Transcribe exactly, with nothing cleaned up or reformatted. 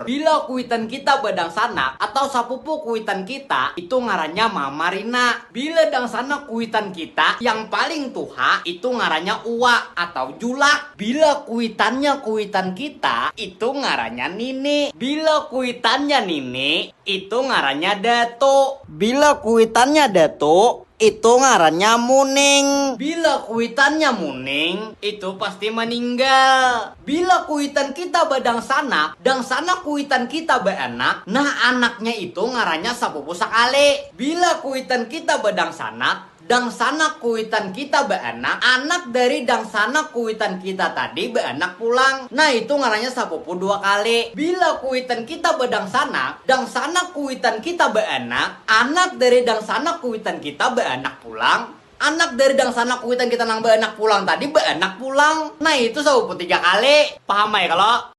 Bila kuitan kita badangsanak atau sapupu kuitan kita, itu ngarannya Mama Rina. Bila dangsanak kuitan kita yang paling tuha, itu ngarannya Uwa atau Julak. Bila kuitannya kuitan kita, itu ngarannya Nini. Bila kuitannya Nini, itu ngarannya Datu. Bila kuitannya Datu, itu ngarannya Muning. Bila kuitannya Muning, itu pasti meninggal. Bila kuitan kita badangsanak, dangsanak kuitan kita baanak, nah, anaknya itu ngarannya sapupu sakali. Bila kuitan kita badangsanak, dangsanak kuitan kita baanak, anak dari dangsanak kuitan kita tadi baanak pulang. Nah, itu ngarannya sapupu dua kali. Bila kuitan kita badangsanak, dangsanak kuitan kita baanak, anak dari dangsanak kuitan kita baanak pulang, anak dari dangsanak kuitan kita nang baanak pulang tadi baanak pulang. Nah, itu sapupu tiga kali. Paham ai kalo?